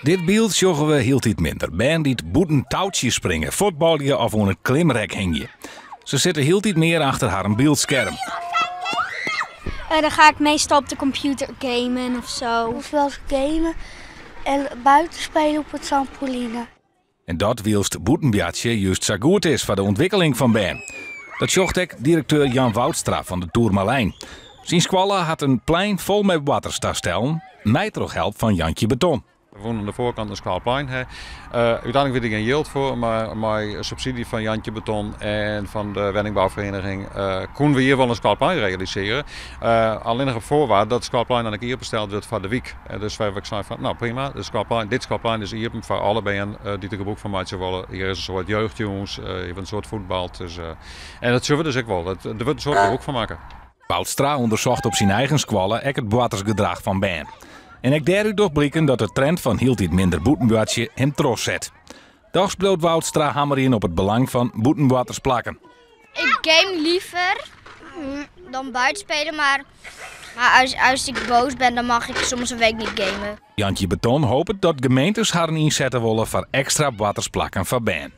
Dit byld sjogge we hieltyd minder. Bern dy't bûten toutsje springe, fuotbalje of oan it klimrek hingje. Se sitte hieltyd mear achter harren byldskerm. Dan ga ik meestal op de computer gamen of zo. Of wel eens gamen en buiten spelen op het trampoline. En dat wylst bûtenboartsje just sa goed is foar de ûntwikkeling fan bern. Dat sjocht ek direkteur Jan Woudstra fan de Toermalijn. Syn skoalle hat in plein fol mei boarterstastellen, mei troch help fan Jantje Beton. We woenen oan de foarkant in skoalplein ha. Uteinlik wie der gjin jild foar, mar mei subsydzje fan Jantje Beton en fan de wenningbouferiening koenen we hjir wol in skoalplein realisearje. Allinnich op foarwaarde dat it skoalplein dan ek iepensteld wurdt foar de wyk. Dus wy hawwe ek sein fan, no prima, dit skoalplein is iepen foar alle bern dy't der gebrûk fan meitsje wolle. Hjir is in soad jeugdjûns, hjir wurdt in soad fuotbald. Dus, en dat sjogge we dus ek wol. Der wurdt in soad gebrûk fan makke. Woudstra ûndersocht op syn eigen skoalle ek it boartersgedrach fan bern. En ek dêrút docht bliken dat de trend fan hieltyd minder bûtenboartsje him trochset. Dochs bliuwt Woudstra hammerjen op it belang fan bûtenboartersplakken. Ik game liever dan buiten spelen, maar als ik boos ben, dan mag ik soms een week niet gamen. Jantje Beton hopet dat gemeentes harren ynsette wolle foar ekstra boartersplakken foar bern.